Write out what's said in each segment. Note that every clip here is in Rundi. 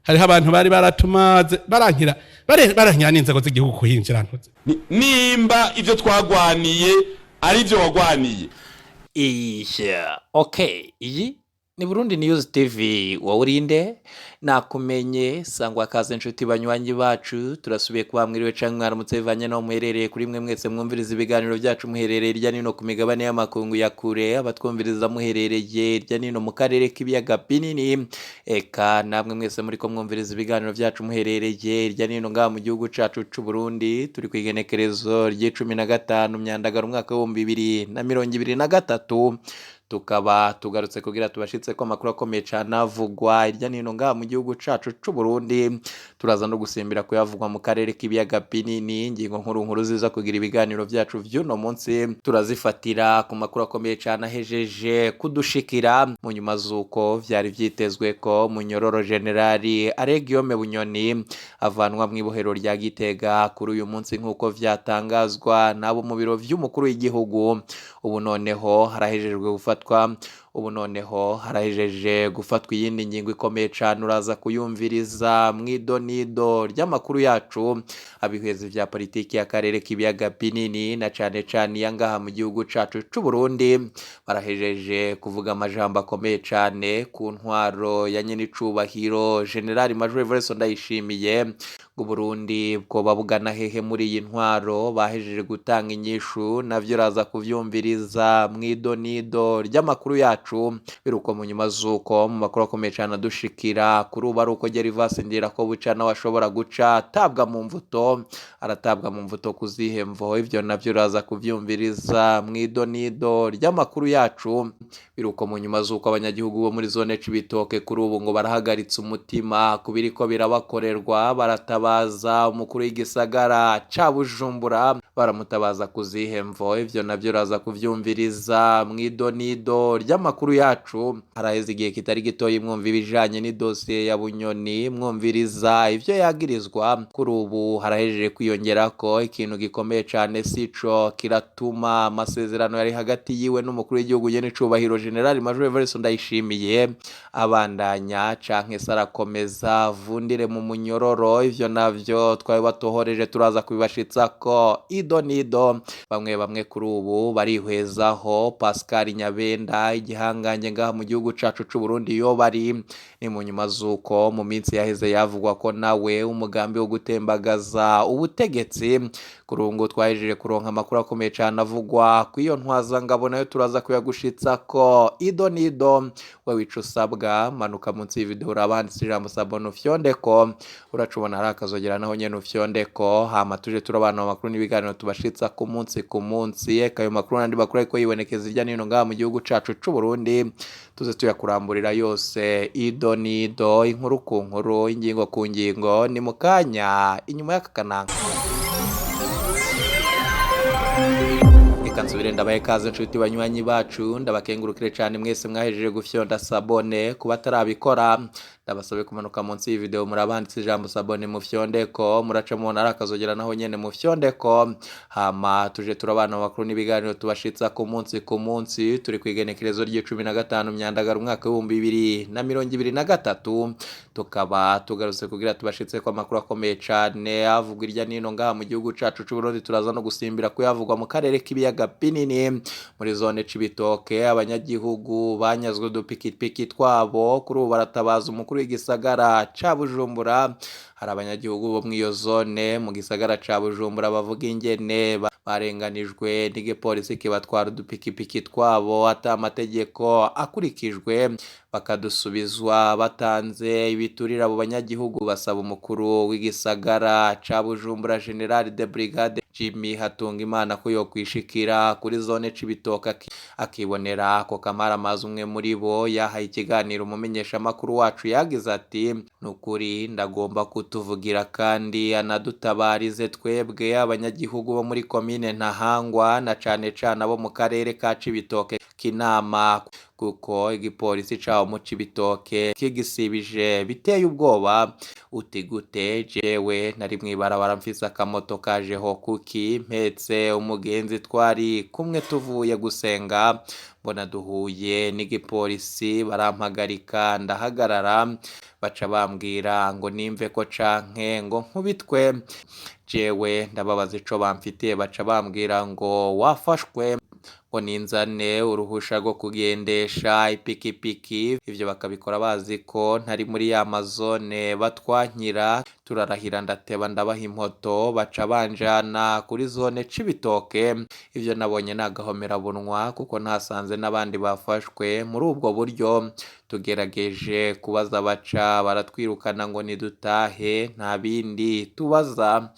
Hariho abantu bari baratumaze barankira, barankira n'inzego z'igihugu kuhinjira ntuze. Nimba ibyo twagwaniye ari byo wagwaniye. Iya, okay, iyi ni Burundi News TV. Wowe urinde nakumenye sangwa kaze inshuti banywanyi bacu, turasubiye kuba mwiriwe canke mwaramutse bivanye naho muherereye. Kuri mwe mwese mwumviriza ibiganiro byacu muherereye hirya nino ku migabane y'amakungu ya kure, abatwumviriza muherereye hirya nino mu karere k'ibiyaga binini, eka namwe mwese muriko mwumviriza ibiganiro byacu muherereye hirya nino ngaha mu gihugu cacu c'u Burundi. Turi ku igenekerezo ry'icumi na gatanu Myandagaro umwaka w'2023, tukaba tugarutse kugira tubashitse ko amakuru akomeye cyane avugwa hirya nino ngaha mu gihugu cacu c'u Burundi. Turaza no gusimbira kuyavugwa mu karere k'ibiyaga binini. Ingingo nkuru nkuru ziza kugira ibiganiro byacu vy'uno munsi turazifatira ku makuru akomeye cyane ahejeje kudushikira mu nyuma z'uko vyari vyitezwe ko Munyororo Generali Aregiyome Bunyoni avanwa mu ibohero rya Gitega kuri uyu munsi, nk'uko vyatangazwa n'abo mu biro vy'umukuru w'igihugu. Ubu noneho harahejeje gufatwa iyindi ngingo ikomeye cyane, uraza kuyumviriza mu idonido ry'amakuru yacu. Abihwezi vya politiki y'akarere k'ibiyaga binini na cane cane iya ngaha mu gihugu cacu c'u Burundi barahejeje kuvuga amajambo akomeye cane ku ntwaro ya nyenicubahiro General Major Evariste Ndayishimiye, ngo Burundi bwoba bugana hehe muri iyi ntwaro? Bahejeje gutanga inyishu, navyo uraza kuvyumviriza mu idonido ry'amakuru yacu. Biruko mu nyuma z'uko mu makuru akomeye cyane adushikira kuri ubu ari uko Gervas Ndirakobuca nawe ashobora guca atabwa mu mvuto. Aratabwa mu mvuto kuzihe mvo? Ivyo navyo uraza kuvyumviriza mu idonido ry'amakuru yacu. Biruko mu nyuma z'uko abanyagihugu bo muri zone Cibitoke kuri ubu ngo barahagaritse umutima ku biriko birabakorerwa, baratabaza umukuru w'igisagara ca Bujumbura. Baramutabaza kuzihe mvo? Ivyo navyo uraza kuvyumviriza mu idonido ry'amakuru yacu. Haraheze igihe kitari gitoyi mwumva ibijanye n'idosiye ya Bunyoni, mwumviriza ivyo yagirizwa. Kuri ubu harahejeje kwiyongera ko ikintu gikomeye cane, sico kiratuma amasezerano yari hagati yiwe n'umukuru w'igihugu nyenicubahiro General Major Evariste Ndayishimiye abandanya canke se arakomeza vundire mu munyororo. Ivyo navyo twari batohoreje, turaza kubibashitsa ko ido nido. Bamwe bamwe kuri ubu barihwezaho Pascal Nyabenda, igihangange ngaha mu gihugu cacu c'u Burundi, yo bari ni mu nyuma z'uko mu minsi yaheze yavugwa ko nawe umugambi wo gutembagaza ubutegetsi. Kuri ubu ngubu twahejeje kuronka amakuru akomeye cane avugwa ku iyo ntwazangabo, nayo turaza kuyagushitsa ko ido nido. We wica usabwa, manuka munsi y'ivideo uraba handitse ijambo "s'abonner", ufyondeko, uracubona hari akazogera, naho nyene ufyondeko, hama tuje turabana mu makuru n'ibiganiro tubashitsa ku munsi ku munsi. Eka ayo makuru n'andi makuru ariko yibonekeza hirya nino ngaha mu gihugu cacu c'u Burundi, tuze tuyakuramburira yose ido nido, inkuru ku nkuru, ingingo ku ngingo. Ni mu kanya inyuma y'aka kananga. Reka nsubire ndabahe kaze nshuti banywanyi bacu, ndabakengurukire cyane mwese mwahejeje gufyonda s'abonner. Kuba atarabikora, ndabasabe kumanuka munsi y'ivideo murabanditse ijambo "s'abonner", mufyondeko, muraca mubona ari akazogera, naho nyene mufyondeko, hama tuje turabana mu makuru n'ibiganiro tubashitsa ku munsi ku munsi. Turi ku igenekerezo ry'icumi na gatanu Myandagaro umwaka w'2023, tukaba tugarutse kugira tubashitse ko amakuru akomeye cane avugwa irya nino ngaha mu gihugu cacu c'u Burundi. Turaza no gusimbira kuyavugwa mu karere k'ibiyaga binini. Muri zone Cibitoke, abanyagihugu banyazwe udupikipiki twabo kuri ubu baratabaza umukuru w'igisagara ca Bujumbura. Hari abanyagihugu bo mw'iyo zone mu gisagara ca Bujumbura bavuga ingene barenganijwe n'igipolisi kibatwara udupikipiki twabo ata amategeko akurikijwe, bakadusubizwa batanze ibiturire. Abo banyagihugu basaba umukuru w'igisagara ca Bujumbura, General de Brigade Jimmy Hatungimana, ko yokwishikira kuri zone Cibitoke akibonera ako kamaramaza. Umwe muri bo yahaye ikiganiro umumenyeshamakuru wacu, yagize ati: "Nukuri ndagomba kutuvugira kandi anadutabarize twebwe abanyagihugu bo muri komine Ntahangwa na cane cane abo mu karere ka Cibitoke, Kinama. Kuko igipolisi cawo mu Cibitoke kigisibije biteye ubwoba. Uti gute? Jewe nari mw'ibarabara mfise akamoto kajeho kuki mpetse umugenzi twari kumwe tuvuye gusenga, mbona duhuye n'igipolisi barampagarika, ndahagarara, baca bambwira ngo nimve ko canke ngo nkubitwe. Jewe ndababaza ico bamfitiye, baca bambwira ngo wafashwe, ngo ninzane uruhusha rwo kugendesha ipikipiki. Ivyo bakabikora bazi ko ntari muri ya mazone batwankira. Turarahira, ndateba ndabaha impoto, baca banjana kuri zone Cibitoke. Ivyo nabonye ni agahomerabunwa kuko ntasanze n'abandi bafashwe muri ubwo buryo. Tugerageje kubaza baca baratwirukana ngo nidutahe, nta bindi tubaza.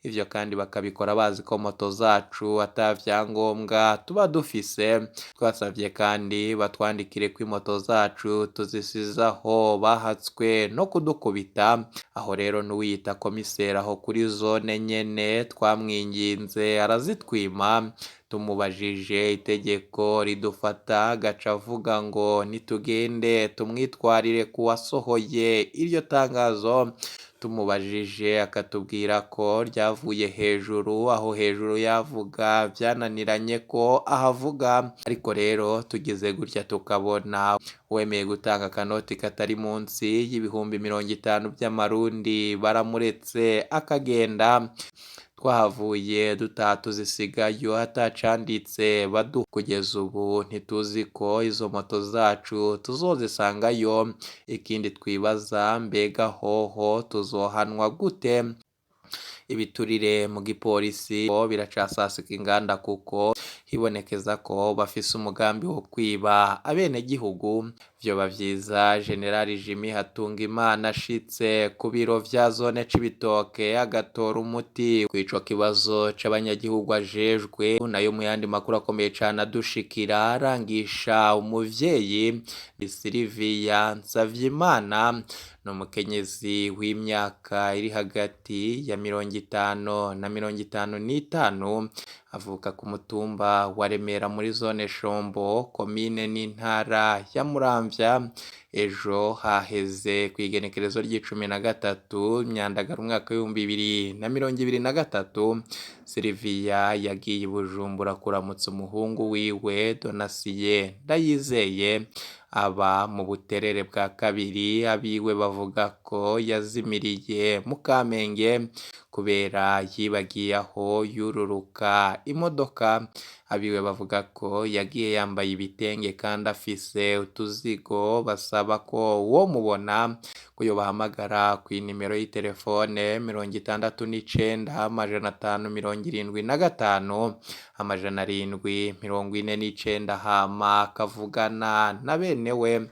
Ivyo kandi bakabikora bazi ko moto zacu ata vyangombwa tuba dufise. Twasavye kandi batwandikire ko imoto zacu tuzisizaho, bahatswe no kudukubita. Aho rero n'uwiyita komiseri aho kuri zone nyene twamwinginze arazitwima. Tumubajije itegeko ridufata agaca avuga ngo nitugende tumwitwarire kuwasohoye iryo tangazo. Tumubajije akatubwira ko ryavuye hejuru, aho hejuru yavuga vyananiranye ko ahavuga. Ariko rero tugize gutya tukabona uwemeye gutanga akanoti katari munsi y'ibihumbi 50 vy'amarundi baramuretse akagenda. Twahavuye dutaha tuzisigayo atacanditse badu. Kugeza ubu ntituzi ko izo moto zacu tuzozisangayo. Ikindi twibaza, mbega hoho tuzohanwa gute? Ibiturire mu gipolisi biracasasika inganda kuko hibonekeza ko bafise umugambi wo kwiba abenegihugu. Vyoba vyiza General Jimmy Hatungimana ashitse ku biro vya zone Cibitoke agatora umuti kw'ico kibazo c'abanyagihugu ajejwe. Nayo mu yandi makuru akomeye cane adushikira, arangisha umuvyeyi Sylvia Nsavyimana, ni umukenyezi w'imyaka iri hagati ya 50 na 55, avuka ku mutumba wa Remera muri zone Shombo, komine n'intara ya Muramvya. Ejo haheze kw'igenekerezo ry'icumi na gatatu Myandagara umwaka w'2023, Sylvia yagiye i Bujumbura kuramutsa umuhungu wiwe Donatien Ndayizeye aba mu Buterere bwa kabiri. Abiwe bavuga ko yazimiriye mu Kamenge kubera yibagiye aho yururuka imodoka. Abiwe bavuga ko yagiye yambaye ibitenge kandi afise utuzigo. Basaba ko uwo mubona ko yobahamagara kw'inimero y'iterefone 69 575 749, hama akavugana na bene we.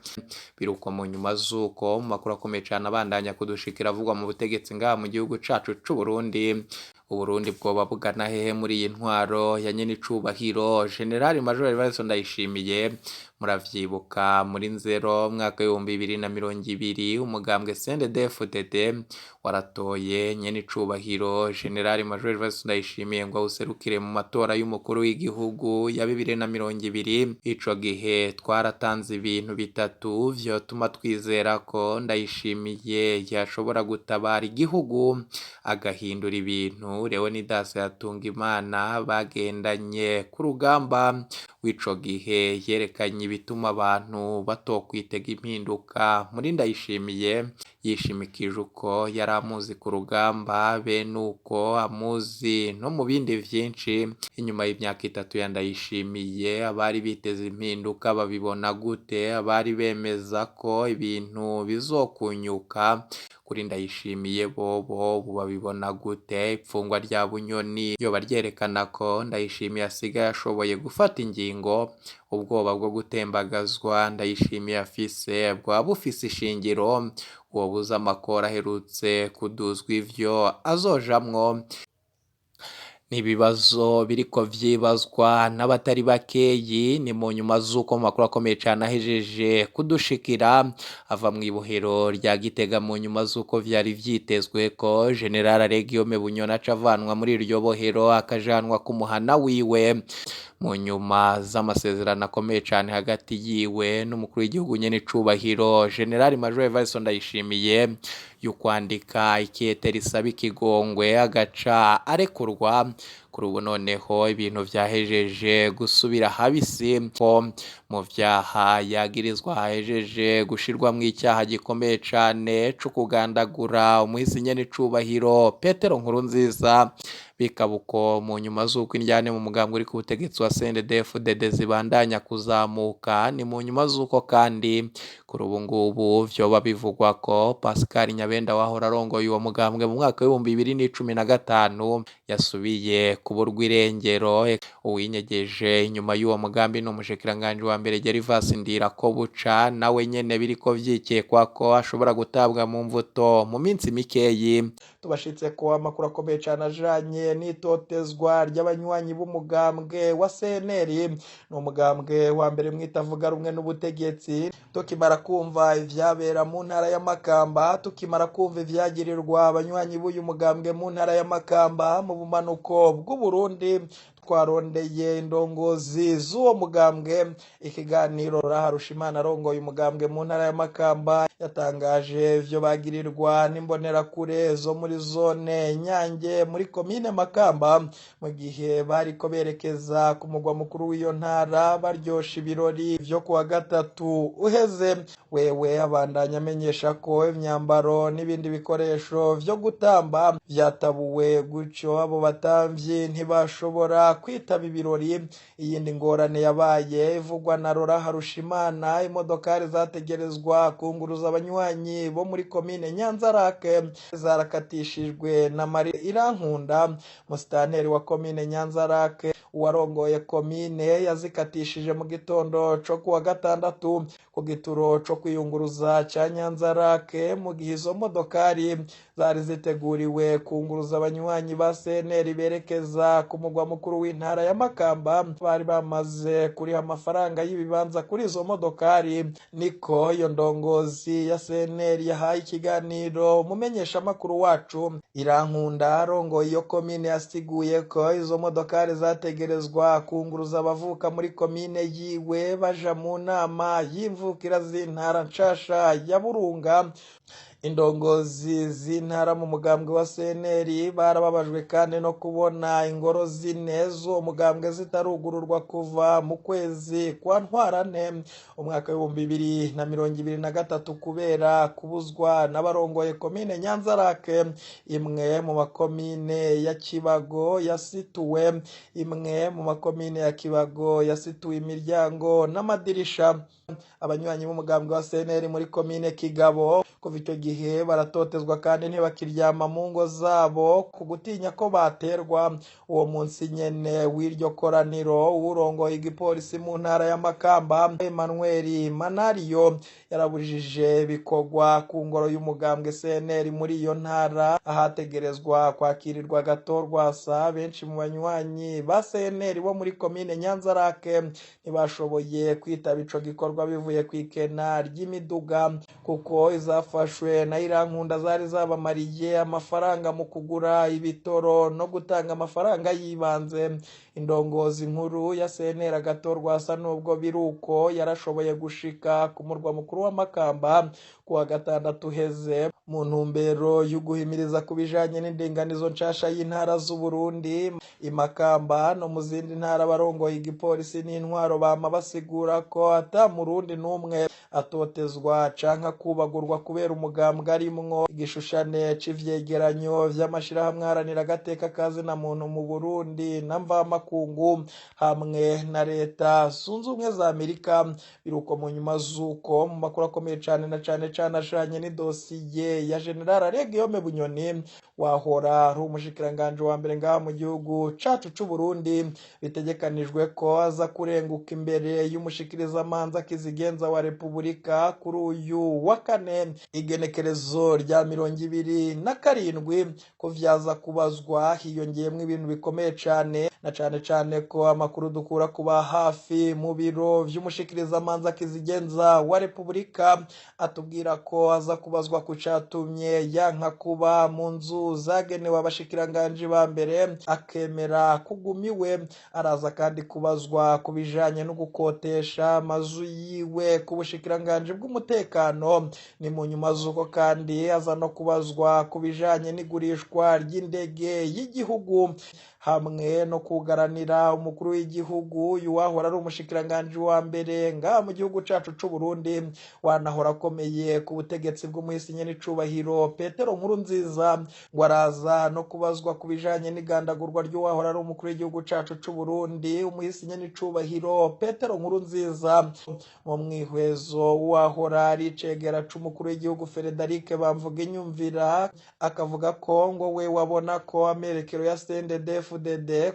Biruko mu nyuma z'uko mu makuru akomeye cane abandanya kudushikira avugwa mu butegetsi ngaha mu gihugu cacu c'Uburundi. Uburundi bwoba bugana hehe muri iyi ntwaro ya nyenicubahiro General Major Evariste Ndayishimiye? Muravyibuka muri Nzero mwaka w'2020 umugambwe CNDD-FDD waratoye nyenicubahiro General Major Evariste Ndayishimiye ngo awuserukire mu matora y'umukuru w'igihugu ya 2020. Ico gihe twaratanze ibintu bitatu vyotuma twizera ko Ndayishimiye yashobora gutabara igihugu agahindura ibintu. Leonidas Hatungimana bagendanye ku rugamba w'ico gihe yerekanye ibituma abantu batokwitega impinduka muri Ndayishimiye, yishimikije uko yari amuzi ku rugamba be nuko amuzi no mu bindi vyinshi. Inyuma y'imyaka 3 ya Ndayishimiye, abari biteze impinduka babibona gute? Abari bemeza ko ibintu bizokunyuka kuri Ndayishimiye bobo babibona gute? Ipfungwa rya Bunyoni yoba ryerekana ko Ndayishimiye asigaye ashoboye gufata ingingo? Ubwoba bwo gutembagazwa Ndayishimiye afise bwaba bufise ishingiro? Wobuza amakoro aherutse kuduzwa ivyo azojamwo? N'ibibazo biriko vyibazwa n'abatari bakeyi. Ni mu nyuma z'uko mu makuru akomeye cane ahejeje kudushikira ava mw'ibohero rya Gitega, mu nyuma z'uko vyari vyitezwe ko General Guillaume Bunyoni aca avanwa muri iryo bohero akajanwa ku muhana wiwe. Mu nyuma z'amasezerano akomeye cane hagati yiwe n'umukuru w'igihugu nyene icubahiro General Major Evariste Ndayishimiye y'ukwandika ikete risaba ikigongwe agaca arekurwa. Kuri ubu noneho ibintu vyahejeje gusubira habisi ko mu vyaha yagirizwa hahejeje gushirwamwo icyaha gikomeye cane co kugandagura umuhisi nyene icubahiro Petero Nkurunziza, bikaba uko mu nyuma z'uko indyane mu mugambwe uri ku butegetsi wa CNDD-FDD zibandanya kuzamuka. Ni mu nyuma z'uko kandi kuri ubu ngubu vyoba bivugwa ko Pascal Nyabenda wahora arongoye uwo mugambwe mu mwaka w'2015 yasubiye kuburwa irengero. Uwinyegeje inyuma y'uwo mugambi ni umushikiranganji wa mbere Gervas Ndirakobuca, nawe nyene biriko vyikekwa ko ashobora gutabwa mu mvuto mu minsi mikeyi. Tubashitse ko amakuru akomeye cane ajanye n'itotezwa ry'abanywanyi b'umugambwe wa CNL, ni umugambwe wa mbere mwitavuga rumwe n'ubutegetsi. Tukimara kumva ivyabera mu ntara ya Makamba, tukimara kumva ivyagirirwa abanywanyi b'uyu mugambwe mu ntara ya Makamba mu bumanuko bw'Uburundi, twarondeye indongozi z'uwo mugambwe. Ikiganiro Harushimana arongoye umugambwe mu ntara ya Makamba yatangaje ivyo bagirirwa n'imbonerakure zo muri zone Nyange muri komine Makamba mu gihe bariko berekeza ku mugwa mukuru w'iyo ntara baryosha ibirori vyo kuwa gatatu uheze. Wewe abandanya amenyesha ko imyambaro n'ibindi bikoresho vyo gutamba vyatabuwe, gutyo abo batamvyi ntibashobora kwitaba ibirori. Iyindi ngorane yabaye ivugwa na Rora Harushimana, imodokari zategerezwa kunguruza abanywanyi bo muri komine Nyanzarake zarakatishijwe na Mari Irankunda, musitanteri wa komine Nyanzarake. Uwarongoye komine yazikatishije mu gitondo co kuwa gatandatu ku gituro co kwiyunguruza ca Nyanzarake, mu gihe izo modokari zari ziteguriwe kunguruza abanywanyi ba CNL berekeza ku mugwa mukuru w'intara ya Makamba. Bari bamaze kuriha amafaranga y'ibibanza kuri izo modokari. Niko iyo ndongozi ya CNL yahaye ikiganiro umumenyeshamakuru wacu. Irankunda arongoye iyo komine yasiguye ko izo modokari zategerezwa kunguruza abavuka muri komine yiwe baja mu nama y'imvukira z'intara nshasha ya Burunga. Indongozi z'intara mu mugambwe wa CNL barababajwe kandi no kubona ingoro zine z'uwo mugambwe zitarugururwa kuva mu kwezi kwa Ntwarante umwaka w'2023 kubera kubuzwa n'abarongoye komine Nyanzarake. Imwe mu makomine ya Kibago yasituwe, imwe mu makomine ya Kibago yasituwe imiryango n'amadirisha. Abanywanyi b'umugambwe wa CNL muri komine Kigabo kuva icyo gihe baratotezwa kandi ntibakiryama mu ngo zabo ku gutinya ko baterwa. Uwo munsi nyene w'iryo koraniro, urongoye igipolisi mu ntara ya Makamba Emmanuel Manariyo yarabujije ibikorwa ku ngoro y'umugambwe CNL muri iyo ntara, ahategerezwa kwakirirwa Gatorwasa. Benshi mu banywanyi ba CNL bo muri komine Nyanzarake ntibashoboye kwitaba ico gikorwa bivuye kw'ikena ry'imiduga, kuko izafashwe na Irankunda zari zabamariye amafaranga mu kugura ibitoro no gutanga amafaranga y'ibanze. Indongozi nkuru ya CNL Agatorwasa, nubwo biruko, yarashoboye gushika ku murwa mukuru wa Makamba kuwa gatandatu uheze mu ntumbero yo guhimiriza ku bijanye n'indinganizo nshasha y'intara z'Uburundi. Imakamba no mu zindi ntara barongoye igipolisi n'intwaro bama basigura ko ata murundi n'umwe atotezwa canke akubagurwa kubera umugambwe arimwo. Igishushane c'ivyegeranyo vy'amashirahamwe aharanira agateka ka zina muntu mu Burundi na mvamakungu hamwe na leta zunze ubumwe za Amerika biruko mu nyuma z'uko mu makuru akomeye cane na cane cane ajanye n'idosiye ya General Aregiyome Bunyoni wahora ari umushikiranganji wa mbere ngaha mu gihugu cacu c'Uburundi, bitegekanijwe ko aza kurenguka imbere y'umushikirizamanza kizigenza wa Repubulika kuri uyu wa kane, igenekerezo rya 27, ko vyaza kubazwa hiyongeyemwo ibintu bikomeye cane na cane cane cane ko amakuru dukura kuba hafi mu biro vy'umushikirizamanza kizigenza wa Repubulika atubwira ko aza kubazwa ku catumye yanka kuba mu nzu zagenewe abashikiranganji ba mbere akemera kugumiwe. Araza kandi kubazwa ku bijanye no gukotesha amazu yiwe ku bushikiranganji bw'umutekano. Ni mu nyuma z'uko kandi aza no kubazwa ku bijanye n'igurishwa ry'indege y'igihugu hamwe no kugaranira umukuru w'igihugu uyu wahora ari umushikiranganji wa mbere ngaha mu gihugu cacu c'u Burundi, wanahora akomeye ku butegetsi bw'umuhisi nyenicubahiro Petero Nkurunziza. Ngo araza no kubazwa ku bijanye n'igandagurwa ry'uwahora ari umukuru w'igihugu cacu c'u Burundi umuhisi nyenicubahiro Petero Nkurunziza. Mu mwihwezo wahora ari icegera c'umukuru w'igihugu Frederic Bamvuginyumvira akavuga ko ngo we wabona ko amerekero ya CNDD-FDD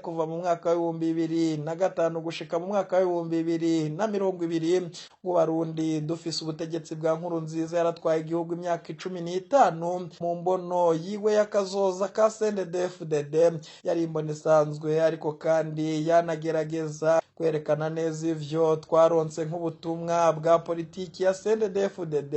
kuva mu mwaka w'2005 gushika mu mwaka w'2020 ngo Barundi dufise ubutegetsi bwa Nkurunziza yaratwaye igihugu imyaka 15 mu mbono yiwe y'akazoza ka CNDD-FDD yari imbona isanzwe, ariko kandi yanagerageza kwerekana neza ivyo twaronse nk'ubutumwa bwa politiki ya CNDD-FDD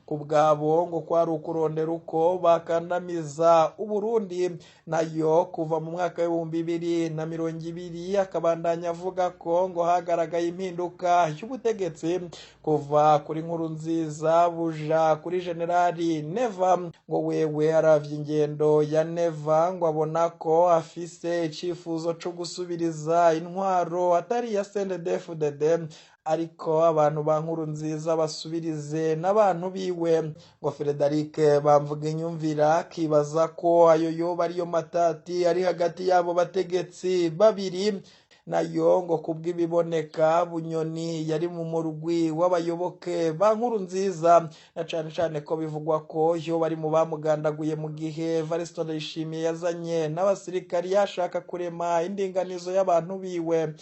ku bwabo ngo kwari ukurondera uko bakandamiza Uburundi nayo kuva mu mwaka w'2020. Akabandanya avuga ko ngo hagaragaye impinduka y'ubutegetsi kuva kuri Nkurunziza buja kuri Generali Neva, ngo wewe aravye ingendo ya Neva ngo abona ko afise icifuzo co gusubiriza intwaro atari ya CNDD-FDD ariko abantu ba Nkurunziza basubirize n'abantu biwe. Ngo Frederic Bamvuginyumvira akibaza ko ayo yoba ariyo matati ari hagati y'abo bategetsi babiri, nayo ngo kubw'ibiboneka Bunyoni yari mu murwi w'abayoboke ba Nkurunziza, na cane cane ko bivugwa ko yo bari mu bamugandaguye mu gihe Evariste Ndayishimiye yazanye n'abasirikari yashaka kurema indinganizo y'abantu biwe.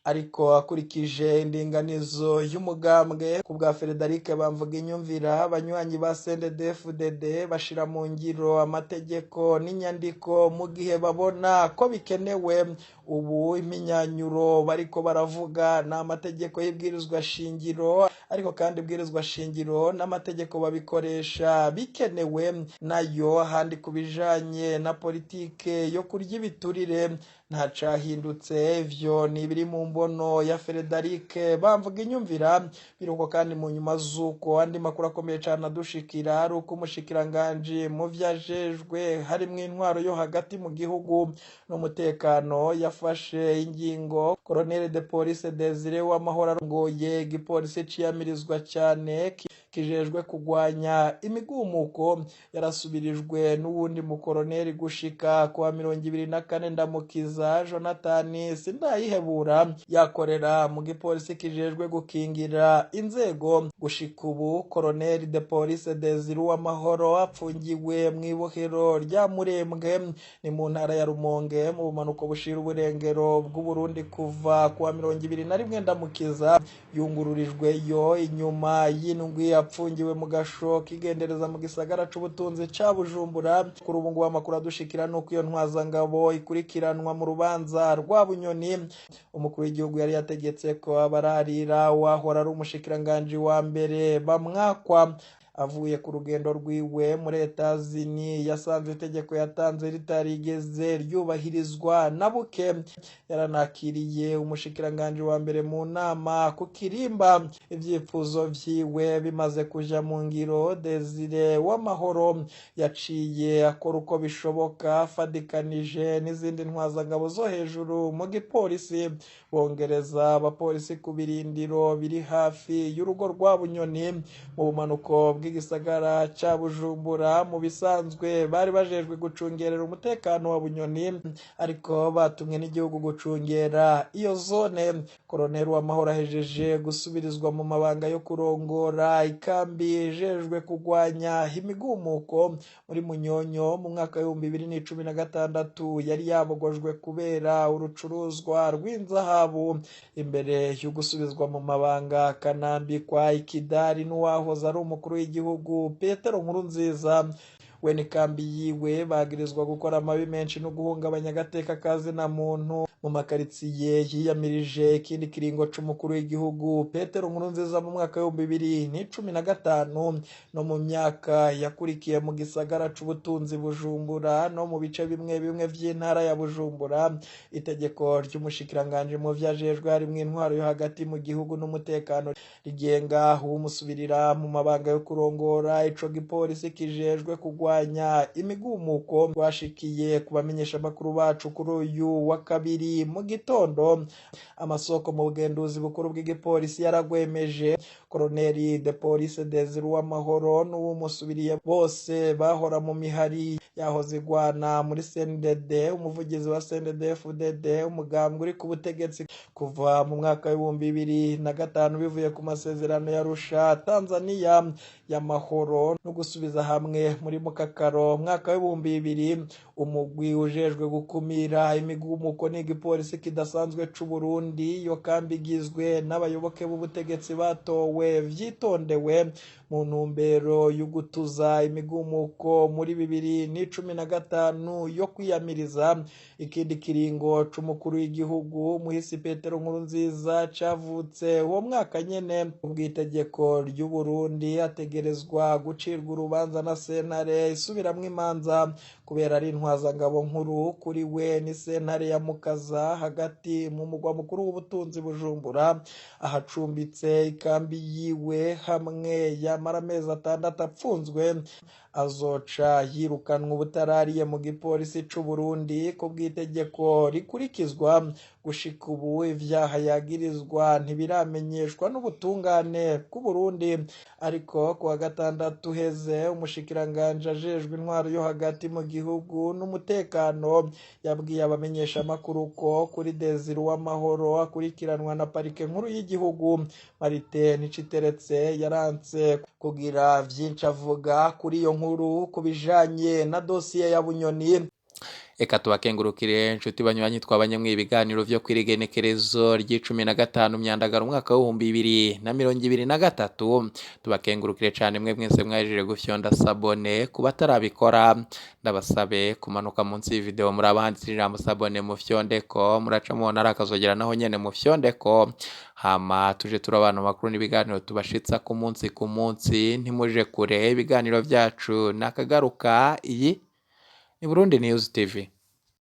Ariko akurikije indinganizo y'umugambwe ku bwa Frederic Bamvuginyumvira, abanywanyi ba CNDD-FDD bashira mu ngiro amategeko n'inyandiko mu gihe babona ko bikenewe. Ubu impinyanyuro bariko baravuga ni amategeko y'ibwirizwa shingiro, ariko kandi ibwirizwa shingiro n'amategeko babikoresha bikenewe. Nayo ahandi ku bijanye na politike yo kurya ibiturire ntacahindutse, ivyo ni ibiri mu mbono ya Frederic Bamvuginyumvira. Biruko kandi mu nyuma z'uko andi makuru akomeye cane adushikira ari uko umushikiranganji mu vyajejwe harimwo intwaro yo hagati mu gihugu n'umutekano yafashe ingingo. Colonel de Police Desire Uwamahoro arongoye igipolisi ciyamirizwa cane kijejwe kugwanya imigumuko yarasubirijwe n'uwundi mukoroneri gushika kuwa 24 Ndamukiza Jonathan Sindayihebura yakorera mu gipolisi kijejwe gukingira inzego. Gushika ubu Colonel de Police Desire Uwamahoro apfungiwe mw'ibohero rya Murembwe ni mu ntara ya Rumonge mu bumanuko bushira uburengero bw'Uburundi kuva kuwa 21 Ndamukiza yungururijweyo inyuma y'indwi apfungiwe mu gasho kigendereza mu gisagara c'ubutunzi ca Bujumbura. Kuri ubu ngubu amakuru adushikira nuko iyo ntwazangabo ikurikiranwa mu rubanza rwa Bunyoni. Umukuru w'igihugu yari yategetse ko abararira wahora ari umushikiranganji wa mbere bamwakwa avuye ku rugendo rwiwe muri Etazini yasanze itegeko yatanze ritarigeze ryubahirizwa na buke. Yaranakiriye umushikiranganji wa mbere mu nama ku Kirimba. Ivyifuzo vyiwe bimaze kuja mu ngiro, Desire Uwamahoro yaciye akora uko bishoboka afadikanije n'izindi ntwazangabo zo hejuru mu gipolisi, bongereza abapolisi ku birindiro biri hafi y'urugo rwa Bunyoni mu bumanuko bw'igisagara ca Bujumbura. Mu bisanzwe bari bajejwe gucungerera umutekano wa Bunyoni, ariko batumwe n'igihugu gucungera iyo zone. Colonel Uwamahoro ahejeje gusubirizwa mu mabanga yo kurongora ikambi ijejwe kugwanya imigumuko muri Munyonyo mu mwaka w'2016 yari yabogojwe kubera urucuruzwa rw'inzahabu. Imbere yo gusubizwa mu mabanga akanambikwa ikidari n'uwahoze ari umukuru w'igihugu Petero Nkurunziza. We n'ikambi yiwe bagirizwa gukora amabi menshi no guhungabanya agateka ka zina muntu mu makaritsiye yiyamirije ikindi kiringo c'umukuru w'igihugu Petero Nkurunziza mu mwaka w'2015 no mu myaka yakurikiye mu gisagara c'ubutunzi Bujumbura no mu bice bimwe bimwe vy'intara ya Bujumbura. Itegeko ry'umushikiranganji mu vyajejwe harimwo intwaro yo hagati mu gihugu n'umutekano rigenga uwumusubirira mu mabanga yo kurongora ico gipolisi kijejwe kugwanya imigumuko rwashikiye ku bamenyeshamakuru bacu kuri uyu wa kabiri mu gitondo. Amasoko mu bugenduzi bukuru bw'igipolisi yaragwemeje. Koroneli de Police Desire Uwamahoro n'uwumusubiriye bose bahora mu mihari yahoze igwana muri CNDD. Umuvugizi wa CNDD-FDD, umugambwe uri ku butegetsi kuva mu mwaka w'2005 bivuye ku masezerano ya Arusha Tanzania y'amahoro no gusubiza hamwe muri Mukakaro mwaka w'2000. Umugwi ujejwe gukumira imigumuko n'igipolisi kidasanzwe c'u Burundi. Iyo kambi igizwe n'abayoboke b'ubutegetsi batowe vyitondewe mu ntumbero yo gutuza imigumuko muri 2015 yo kwiyamiriza ikindi kiringo c'umukuru w'igihugu Muhisi Petero Nkurunziza cavutse uwo mwaka nyene. Ubw'itegeko ry'u Burundi ategerezwa gucirwa urubanza na sentare isubiramwo imanza kubera ari intwazangabo nkuru kuri we ni sentare ya Mukaza hagati mu mugwa mukuru w'ubutunzi Bujumbura, ahacumbitse ikambi yiwe hamwe yamara amezi 6 apfunzwe azoca yirukanwa ubutarariye mu gipolisi c'u Burundi ku bw'itegeko rikurikizwa. Gushika ubu ivyaha yagirizwa ntibiramenyeshwa n'ubutungane bw'u Burundi, ariko ku wa gatandatu uheze umushikiranganji ajejwe intwaro yo hagati mu gihugu n'umutekano yabwiye abamenyeshamakuru ko kuri Desire Uwamahoro akurikiranwa na parike nkuru y'igihugu. Marite Niciteretse yaranse kugira vyinshi avuga kuri iyo nkuru ku bijanye na dosiye ya Bunyoni. Eka tubakengurukire inshuti banywanyi twabanye mu ibiganiro vyo kwirigenekerezo ry'15 myandagaro umwaka w'2023. Tubakengurukire cane mwe mwese mwajeje gufyonda sabone. Kuba batarabikora ndabasabe kumanuka munsi y'ivideo muri abanditse ijambo sabone mufyondeko, muraca mubona ari akazogera naho nyene mufyondeko, hama tuje turabana makuru n'ibiganiro tubashitsa ku munsi ku munsi. Ntimuje kure, ibiganiro vyacu nakagaruka. Iyi ni Burundi News TV.